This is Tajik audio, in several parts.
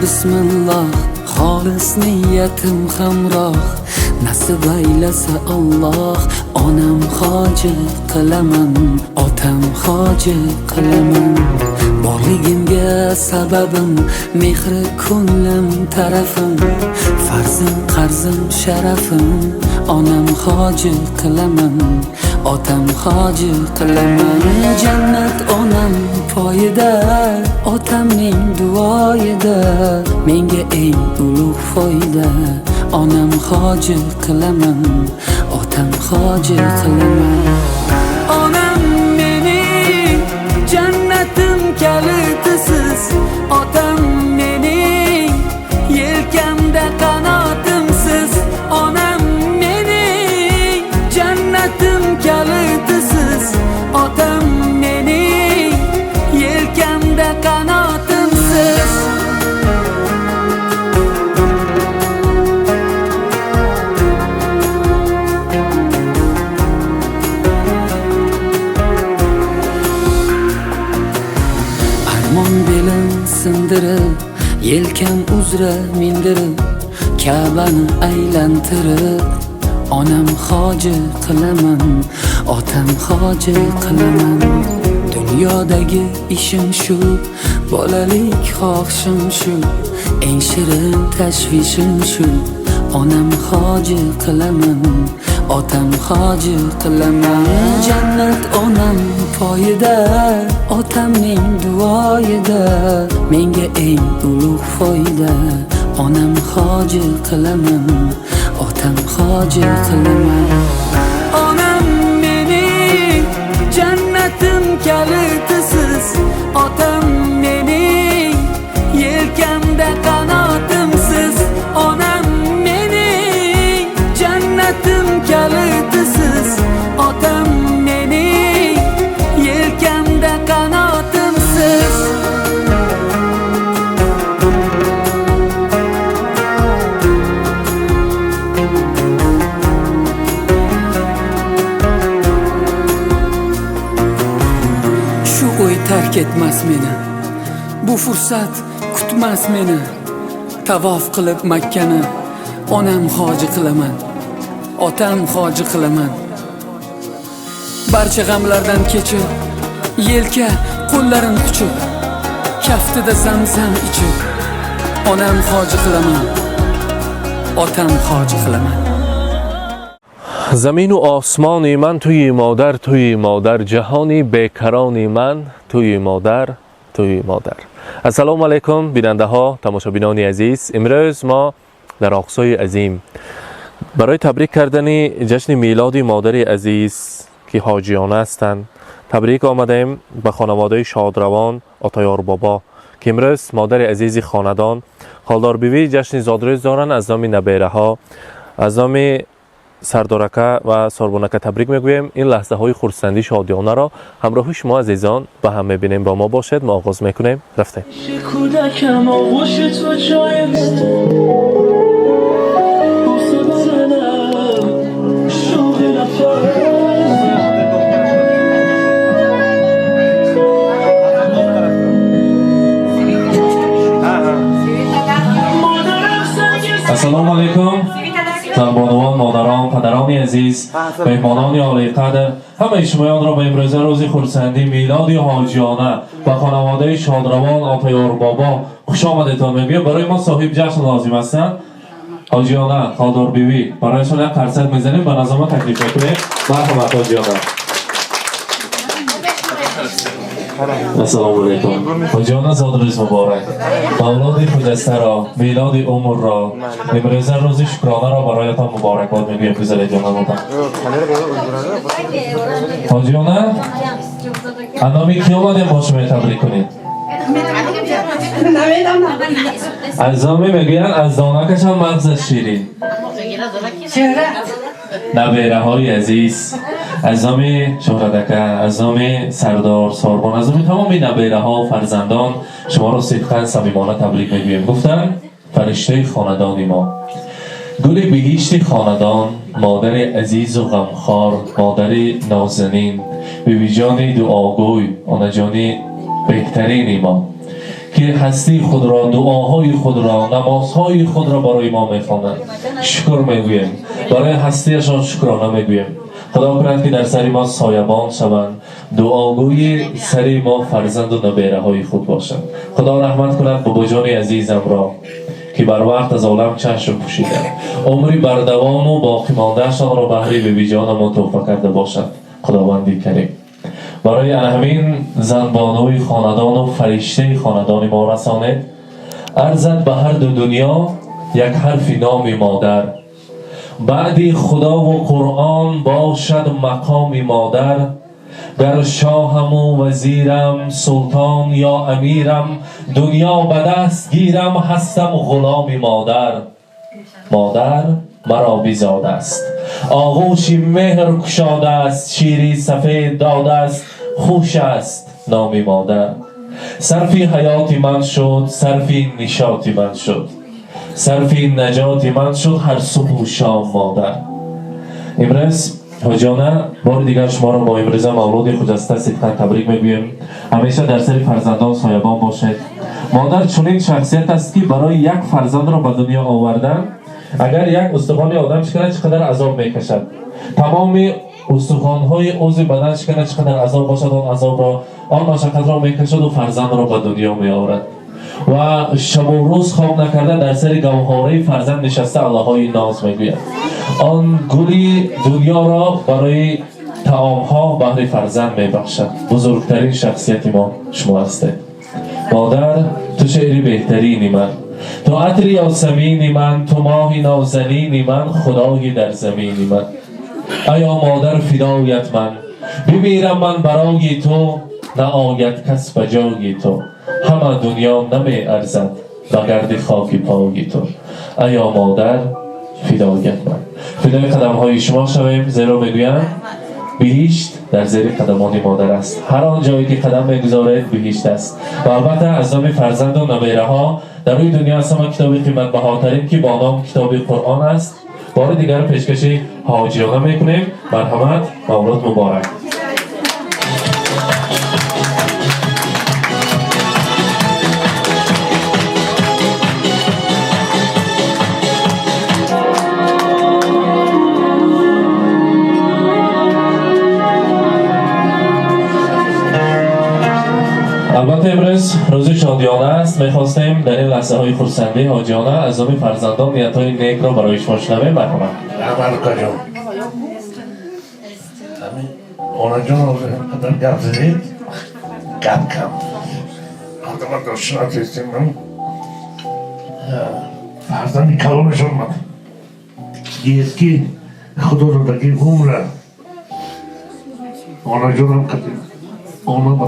Bismillah, xolis niyatim hamroh. Nasib aylasa Alloh, onam hoji qilaman, otam hoji qilaman. Borligimga sababim, mehri ko'nglim tarafim, farzim qarzim sharafim, onam hoji qilaman, otam hoji qilaman. Jannat onam poyida, otamning duoyida, menga eng ulug' foyda, onam hoji qilaman, otam hoji qilaman. Onam mening jannatim kalitisiz, otam mening yelkamda qanotimsiz. Onam mening jannatim kalitisiz, otam mening yelkamda qanotimsiz. Armon belim sindirib, yelkam uzra mindirib, Ka'bani aylantirib, onam hoji qilaman, otam hoji qilaman. Dunyodagi ishim shu, bolalik xohishim shu, eng shirin tashvishim shu, onam hoji qilaman, otam hoji qilaman. Jannat onam poyida, otamning duoyida, menga eng ulug' foyda, onam hoji qilaman, otam hoji qilaman. Onam mening jannatim kalitisiz, otam mening yelkamda qanotimsiz. Onam mening jannatim kalitisiz, otam mening yelkamda qanotimsiz. Shu o'y tark etmas meni, bu fursat kutmas meni. Tavof qilib Makkani, onam hoji qilaman, otam hoji qilaman. Barcha g'amlardan kechib, yelka qo'llarim quchib, kaftida zamzam ichib, onam hoji qilaman, otam hoji qilaman. Замину осмони ман туи модар, туи модар, ҷаҳони бекарони ман туи модар, туи модар. Ассалому алайкум, бинандаҳо, тамошобинони азиз. Имрӯз мо дар Оқсои азим барои табрик кардани ҷашни милоди модари азиз, ки ҳоҷиёна ҳастанд, табрик омадаем ба хонаводаи шодравон Отаёрбобо, ки имрӯз модари азизи хонадон Холдорбивӣ ҷашни зодрӯз доранд. Аз номи набераҳо, аз номи Сардорака ва Сорбонака табрик мегӯем. Ин лаҳзаҳои хурсандӣ шодиёнаро ҳамроҳи шумо азизон ба ҳам мебинем. Бо мо бошед, мо оғоз мекунем. Рафтем. کودکم آغوش تو جای بوسه بزنم شوق نفس. مادرم سنگ Ассалому алайкум, занбонувон, модарон, падарони азиз, меҳмонони олиқадр, ҳамаи шумоёнро ба имрӯза рӯзи хурсандӣ милоди ҳоҷиёна ба хонаводаи шодравон Отаёрбобо хушомадетон мегӯям. Барои мо соҳиб ҷашн лозим ҳастанд, ҳоҷиёна Холдорбивӣ. Барояшон як қарсак мезанем, ба назома таклиф мекунем. Марҳамат, ҳоҷиёна. Ассалому алайкум, ҳоҷиёна, зодрӯз муборак. Мавлуди хуҷастаро, милоди умрро, имрӯза рӯзи шукронаро бароятон муборакбод мегӯем. Гузалиҷона модар, ҳоҷиёна, аз номи кӣ омадем мо шумо табрик кунед? Аз номи, мегӯянд, аз донакашон мағзаш ширин, набераҳои азиз, аз номи Шӯҳратака, аз номи Сардор, Сорбон, аз номи тамоми набераҳо, фарзандон шуморо сидқан самимона табрик мегӯем. Гуфтанд, фариштаи хонадони мо, гули биҳишти хонадон, модари азизу ғамхор, модари нозанин, бибиҷони дуогӯй, онаҷони беҳтарини мо. ки ҳастии худро, дуоҳои худро, намозҳои худро барои мо мехонанд. Шукр мегӯем, барои ҳастиашон шукрона мегӯем. Худо кунад ки дар сари мо соябон шаванд, дуогӯи сари мо фарзанду набераҳои худ бошанд. Худо раҳмат кунад бобоҷони азизамро ки барвақт аз олам чашм пӯшиданд, умри бардавому боқӣ мондаашонро баҳри бибиҷонамон туҳфа карда бошад Худованди карим. Барои ана ҳамин занбонуи хонадону фариштаи хонадони мо расонед. Арзад ба ҳар ду дунё як ҳарфи номи модар, баъди худову Қуръон бошад мақоми модар. Гар шоҳаму вазирам, султон ё амирам, дунё ба даст гирам, ҳастам ғуломи модар. Модар маро бизодааст, оғӯши меҳр кушодааст, шири сафед додааст, хуш аст номи модар. Сарфи ҳаёти ман шуд, сарфи нишоти ман шуд, сарфи наҷоти ман шуд ҳар субҳу шом модар. Имрӯз ҳоҷиёна бори дигар шуморо бо имрӯза мавлуди хуҷаста сидқан табрик мегӯем. Ҳамеша дар сари фарзандон соябон бошед. Модар чунин шахсият аст ки барои як фарзандро ба дунё овардан, агар як устухони одам шиканад, чӣ қадар азоб мекашад, тамоми устухонҳои узви бадан шиканад, чӣ қадар азоб бошад, он азобро, он машаққатро мекашаду фарзандро ба дунё меорад ва шабу рӯз хоб накарда дар сари гавҳораи фарзанд нишаста аллоҳои ноз мегӯяд. Он гули дунёро барои таомҳо баҳри фарзанд мебахшад. Бузургтарин шахсияти мо шумо ҳастед. Модар, ту шеъри беҳтарини ман, ту атри ёсамини ман, ту моҳи нозанини ман, худои дар замини ман. Аё модар, фидоят ман, бимирам ман барои ту, наояд кас ба ҷои ту, ҳама дунё намеарзад ба гарди хоки пои ту. Аё модар, фидоят ман. Фидои қадамҳои шумо шавем, зеро мегӯянд биҳишт дар зери қадамони модар аст. Ҳар он ҷое ки қадам мегузоред, биҳишт аст. Ва албатта аз номи фарзанду набераҳо дар рӯи дунё аз ҳама китоби қиматбаҳотарин ки бо ном китоби Қуръон аст, бори дигар пешкаши ҳоҷиёна мекунем. Марҳамат, мавлуд муборак. Албатта имрӯз рӯзи шодиёна аст. Мехостем дар ин лаҳзаҳои хурсандӣ ҳоҷиёна аз номи фарзандон ниятҳои некро барои шумо шунавем. Марҳамат. Раҳмат, укаҷон. Онаҷон, ҳозир қадар гап задед, гап кам. Одама дошнатестем ман. Фарзанди калонашон ман. Гиед ки худо додаги умра. Онаҷонам қадим. Она ба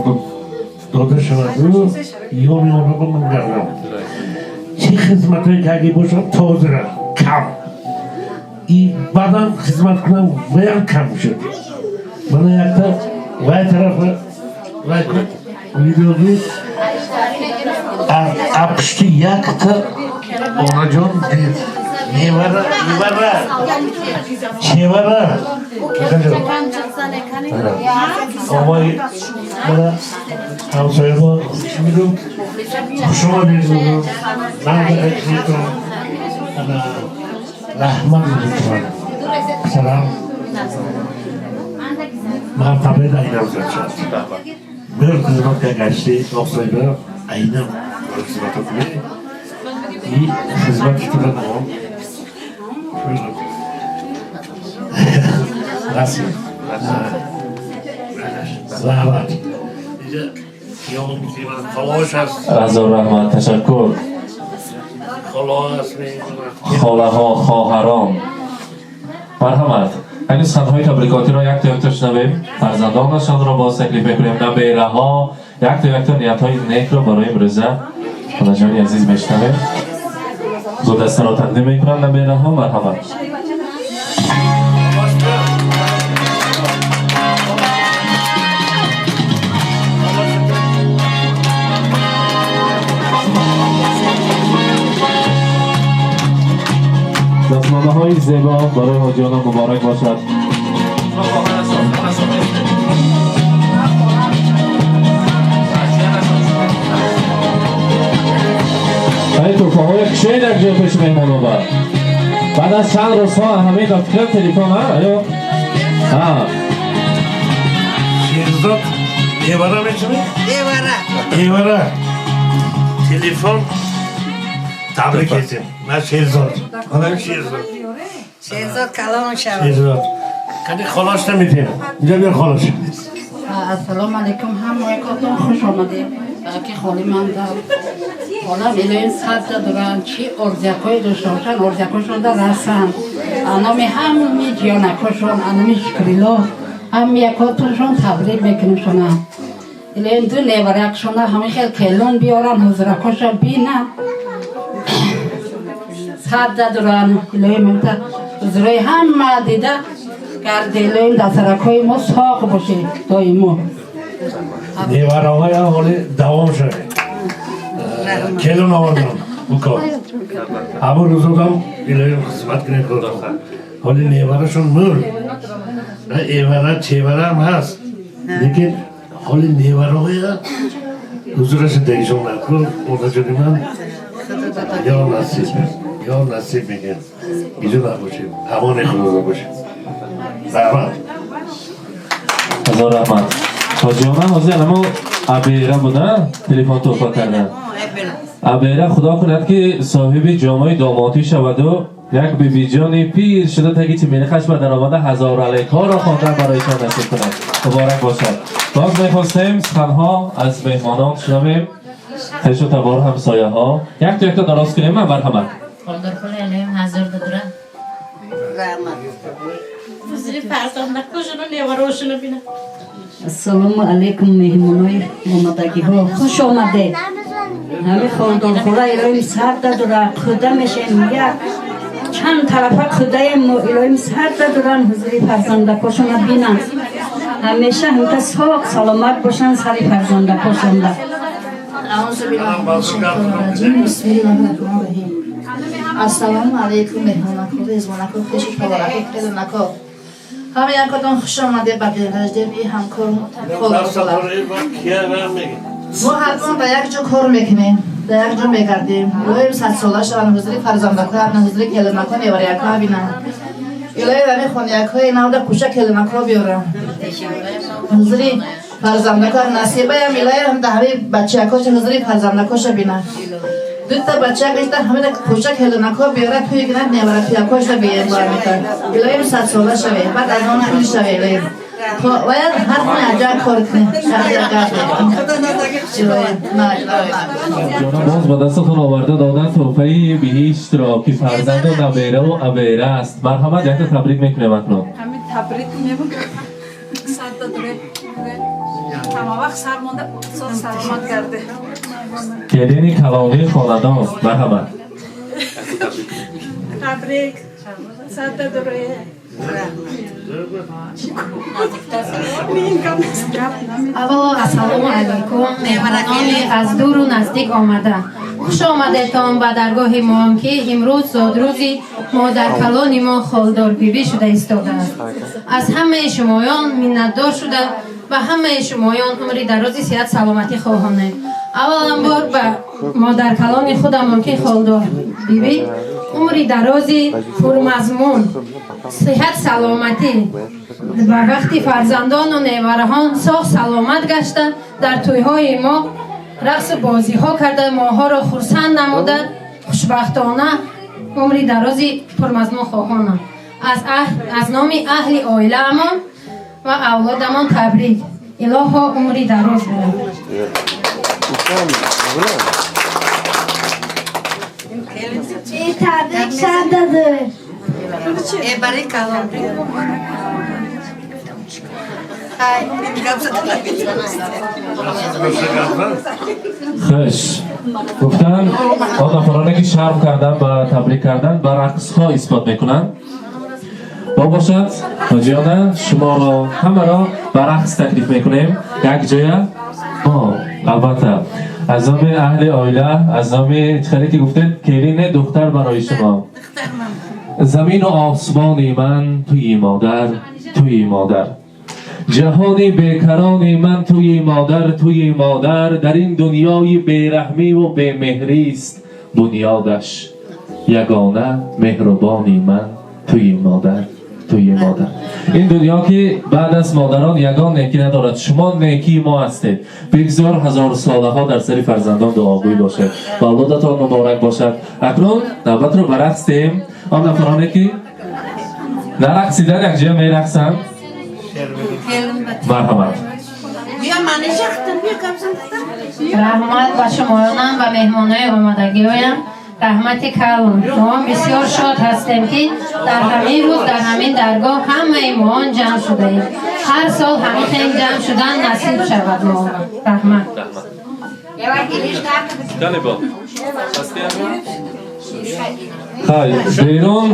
дода шаваду ёми она ба ман гардам. Чӣ хизматҳое карди бошам, тозира кам. И баъдан хизмат кунам, ваям кам шуд. Мана якта вай тарафа вай видеоги а пушти якта онаҷон дид. Невара, невара, чевара. Омаи мана ҳамсоямо чӣ мегӯм? Хуш омадед мегӯм. Ман ана раҳмат мегӯм. Писарам мартабаи айнам зад. Мер хизмат гашти Оқсойда айнам хизмат кунӣ. И хизмати тура ном. Расм. Раҳмат. Ҳазор раҳмат, ташаккур. Холаҳо, хоҳарон, марҳамат. Ҳанӯз суханҳои табрикотиро якто якто шунавем. Фарзандонашонро боз таклиф мекунем, набераҳо якто якто ниятҳои некро барои имрӯза хонаҷони азиз мешунавем. Гулдастаро тақдим мекунам набераҳо, марҳамат. Дастмонаҳои зебо барои ҳоҷиёна муборак бошад. Чашмаҳои кушоед як ҷо пеши меҳмонҳо. Баъд аз чанд рӯзҳо ҳамин ба фикрам телефон ё Шерзод Эвара мешавӣ? Эвара. Эвара. Телефон табрик етем. Ман Шерзод. Хонам Шерзод. Шерзод калон шавад. Шерзод. Қани холаш намедем. Инҷа биёр холаш. Ассалому алайкум, ҳамаякотон хуш омадед. Ки холи мандам. Холам илоим садда доранд, чи орзиякҳое дошта бошанд, орзиякҳошонда расанд. Аноми ҳамаи ҷиёнакҳошон, аноми Шукрилло, ҳамаякотоншон табрик мекунем шона. Илоим ду неваракшона ҳамин хел келон биёранд, ҳузуракҳоша бинанд. Садда доранд, илоим ҳузурои ҳама дида гарде, илоим дастаракҳои мо соқ бошед доимо. Невараҳоя ҳоли давом шавед. Келин овардам уко. Ҳамон рӯзодам илоим хизмат кунед худо. Ҳоли неварашон мурд. Эвара чевара ҳам ҳаст. Лекин ҳоли невараҳоя ҳузураша дегишон накун. Модаҷони ман ё насиб, ё насиб мегӯям. Гиҷо набошед. Амони худо бошед. Раҳмат. Ҳазор раҳмат. Ҳоҷиёна ҳозир анамо абера буда телефон туҳфа кардан. Абера худо кунад ки соҳиби ҷомаи домотӣ шаваду як бибиҷони пир шуда таги чиминихаш ба даромада ҳазор алайкҳоро хондан бароишон насиб кунад. Муборак бошад. Боз мехостем суханҳо аз меҳмонон шунавем. Хешу табор, ҳамсояҳо. Якто якто дароз кунем ман марҳамат. Холдорхола илоим ҳазор додура. Раҳмат. Ҳузури фарзандакошону неварошуну бинам. Ассалому алайкум, меҳмонои омадагиҳо, хуш омадед. Ҳами холдорхола илоим сарда дора, худа мешем, як чанд тарафа худаем мо, илоим сарда доран, ҳузури фарзандакошона бинанд. Ҳамеша ҳамта соқ саломат бошанд сари фарзандакошонда. Аузу биллаҳи минаш шайтонир раҷим. Бисмиллаҳир раҳмонир раҳим. Ассалому алайкум, меҳмонако, резвонако, хешу таборако, келинако. Ҳама якотон хуш омадед ба дилраждеби ҳамкор холдорхола. Мо ҳатман ба як ҷо кор мекунем, дар як ҷо мегардем. Илоҳим садсола шаванд, ҳузури фарзандако, ҳузури келинако, неваряко бинанд. Илоҳим ҳамин хонаякҳои навда кӯча келинако биёранд. Ҳузури фарзандако насибаям, илоҳим дар ҳамин бачаякоша ҳузури фарзандакоша бинанд. Дута бача гашта ҳамина кӯча келинако биёра туй кунад, неварапиякоша биём борамита. Илоҳим садсола шавед, баъд аз он пул шавед илоҳим. Бояд ҳатман аҷаб кор кунем. Боз ба дастатон оварда додан туҳфаи биҳиштро ки фарзанду набераву абера аст. Марҳамат, якта табрик мекунем акнун. Ҳамин табрик мебу. Садда дуре. Ҳама вақт сармонда соз саломат гарде. Келини калонии хонадон, марҳамат. Табрик. Садда дуре. Аввало ассалому алайкум, меҳмонони аз дуру наздик омада. Хуш омадетон ба даргоҳи мо, ки имрӯз зодрӯзи модаркалони мо Холдорбибӣ шуда истодааст. Аз ҳамаи шумоён миннатдор шуда ба ҳамаи шумоён умри дарози сиҳат саломатӣ хоҳонем. Авваланбор ба модаркалони худамон ки Холдорбибӣ умри дарози пурмазмун, сиҳат саломатӣ, ба вақти фарзандону невараҳон соғ саломат гашта, дар тӯйҳои мо рақсу бозиҳо карда, моҳоро хурсанд намуда, хушбахтона умри дарози пурмазмун хоҳонам. Аз номи аҳли оилаамон ва авлодамон табрик. Илоҳо умри дароз бидад. Табрик сардаdır. Эбари калон. Хуш. Гуфтанд он нафароне ки шарм кардан ба табрик кардан ба рақсҳо исбот мекунанд. Бо бошад, ҳоҷиёна, шуморо ҳамаро ба рақс таклиф мекунем. Як ҷоя мо албатта аз номи аҳли оила, аз номи хеле ки гуфтед келине духтар барои шумо. Замину осмони ман туи модар, туи модар. Ҷаҳони бекарони ман туи модар, туи модар. Дар ин дунёи бераҳмиву бемеҳрист бунёдаш. Ягона меҳрубони ман туи модар, туи модар. Ин дунё ки баъд аз модарон ягон некӣ надорад, шумо некии мо ҳастед. Бигзор ҳазорсолаҳо дар сари фарзандон дуогӯй бошед. Ва авлодатон муборак бошад. Акнун навбатро ба рақс диҳем. Он нафароне ки нарақсидан, якҷоя мерақсанд. Марҳамат. Раҳмат ба шумоёнам, ба меҳмонои омадагиҳоям. Раҳмати калон. Мо бисёр шод ҳастем, ки дар ҳамин рӯз, дар ҳамин даргоҳ ҳамаи моон ҷамъ шудаем. Ҳар сол ҳамин хел ҷамъ шудан насиб шавад мо. Раҳмат. Кане бо? Хай, берун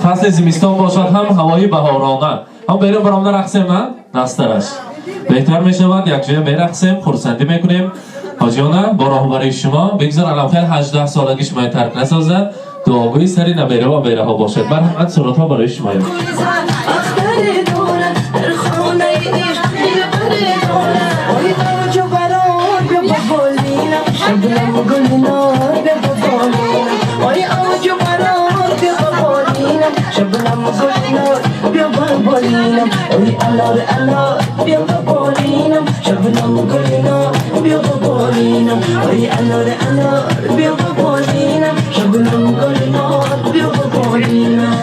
фасли зимистон бошад ҳам, ҳавои баҳорона. Ҳам берун баромада рақсем, на? Настараш. Беҳтар мешавад, якҷоя мерақсем, хурсандӣ мекунем. Ҳоҷиёна, бо роҳбарии шумо бигзор аламхайр 18 солагӣ шумои тарк насозад, дуогӯи сари набера ва бераҳо бошед. Марҳамат, суратҳо барои шумоям. اختر دارد در خانه عشق دلبر دارد. آی اوج و برار بیا با بالینم، شبنم گل نار بیا با بالینم. آی اوج و برار بیا با بالینم، شبنم گل نار بیا با بالینم. آی الار الار بیا با بالینم، شبنم گل نار بیا با بالینم. آی الار الار بیا با بالینم، شبنم گل نار بیا با بالینم.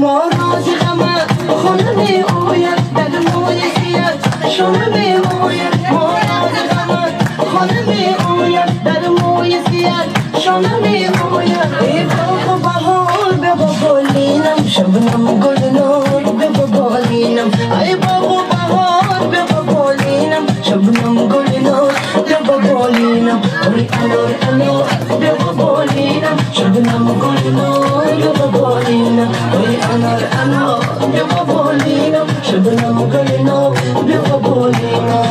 ما راز غمت خانه می آید، در موی سیت شانه می آید. ما راز غمت خانه می آید، در موی سیت شانه می آید. ای باغ و بهار بیا با بالینم، شبنم گل نار بیا با بالینم. ای باغ و بهار بیا با بالینم، شبنم گل نار بیا با بالینم. ای انار انار بیا با بالینم، شبنم گل نار بیا با بالینم. ای انار انار بیا با بالینم، شبنم گل نار بیا با بالینم.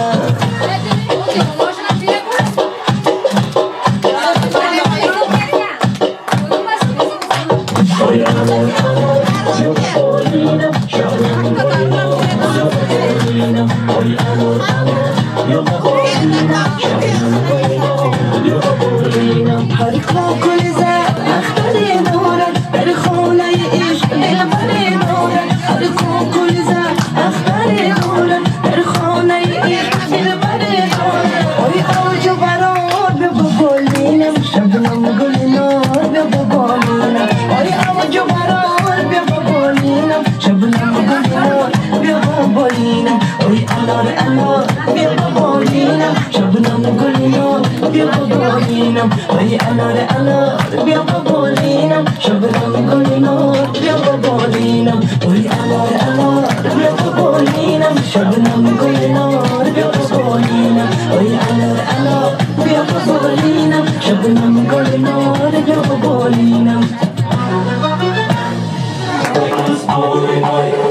ای انار انار بیا با بالینم، شبنم گل نار بیا با بالینم. ای انار انار بیا با بالینم، شبنم گل نار بیا با بالینم. هر کوکل زد اختر دارد، در خانه عشق دلبر دارد. هر کوکل زد اختر دارد، در خانه عشق دلبر دارد. آی اوج و برار بیا با بالینم، شبنم گل نار بیا با بالینم. آی اوج و برار بیا با بالینم، شبنم گل نار بیا با بالینم. آی انار انار بیا با بالینم، شبنم گل نار بیا با بالینم. آی انار انار بیا با بالینم، شبنم گل نار بیا با بالینم. آی انار انار بیا با بالینم، شبنم گل نار بیا با بالینم. آی انار انار بیا با بالینم، شبنم گل نار بیا با بالینم.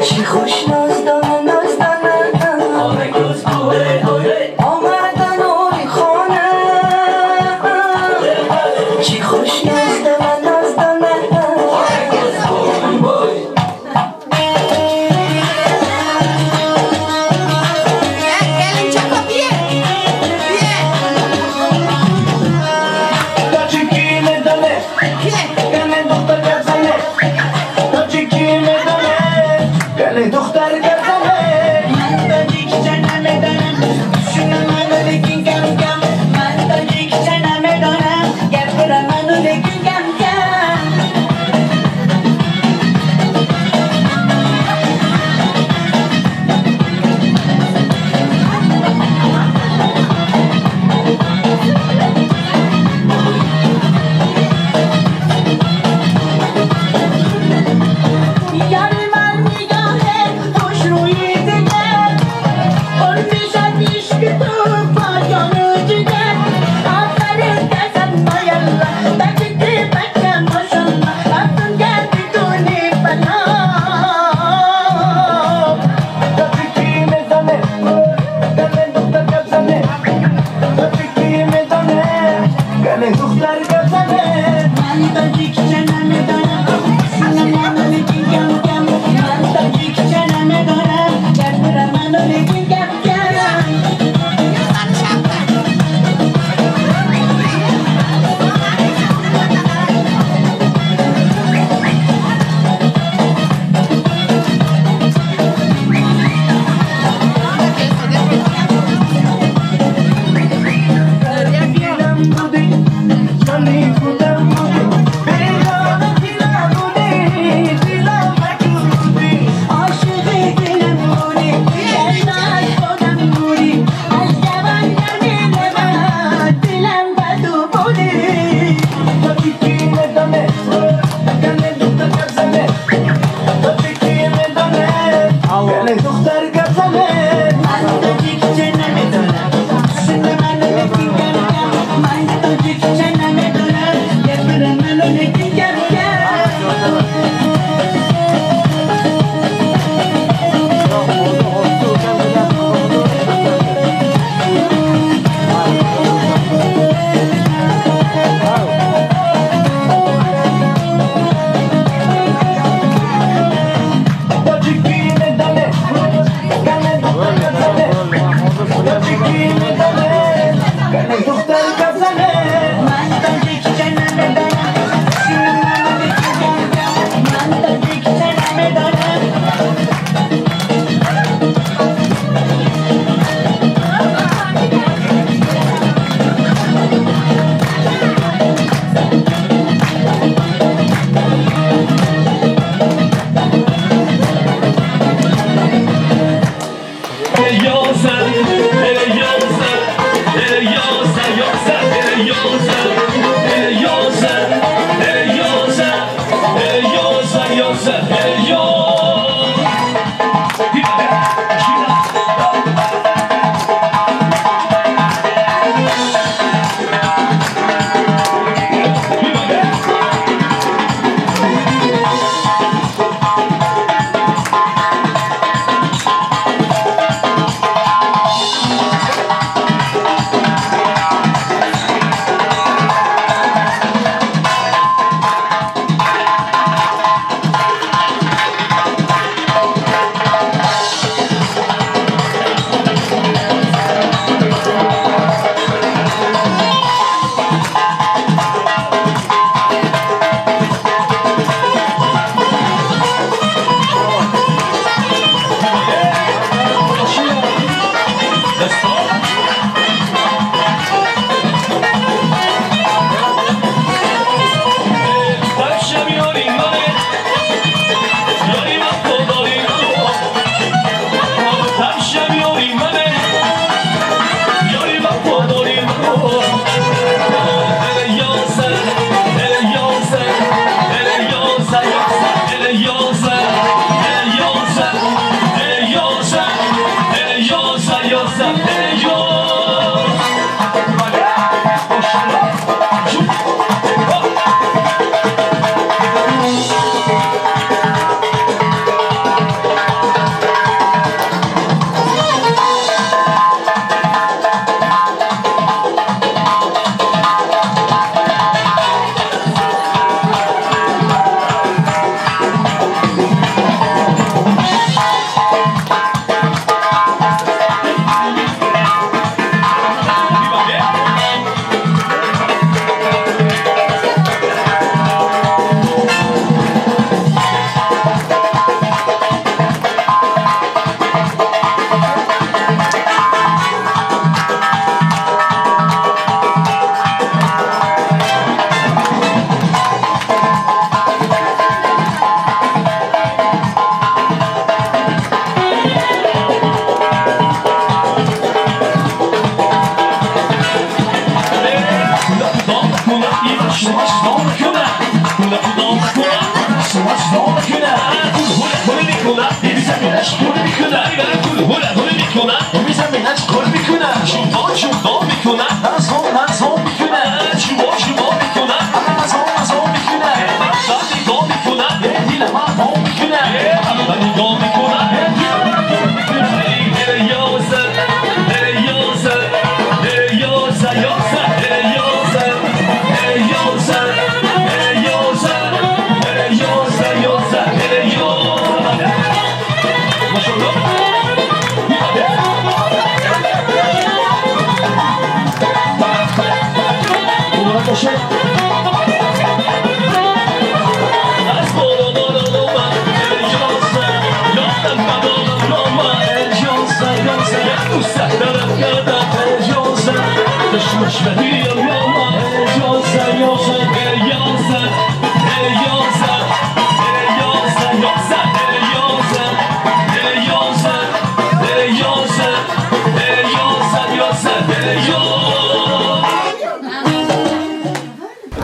چی خوش نازدانه نازدانه آمدن آی خانه، چی خوش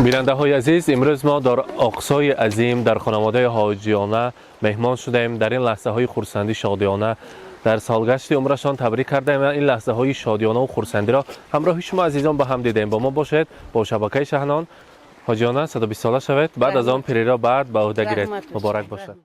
Бинандаҳои азиз, имрӯз мо дар Оқсои азим дар хонаводаи Ҳоҷиёна меҳмон шудаем. Дар ин лаҳзаҳои хурсандӣ, шодиёна дар солгашти умрашон табрик кардаем ва ин лаҳзаҳои шодиёнаву хурсандиро ҳамроҳи шумо азизон ба ҳам дидаем. Бо мо бошед, бо шабакаи Шаҳнон. Ҳоҷиёна, 120 сола шавед, баъд аз он пириро баъд ба ӯҳда гиред. Муборак бошад.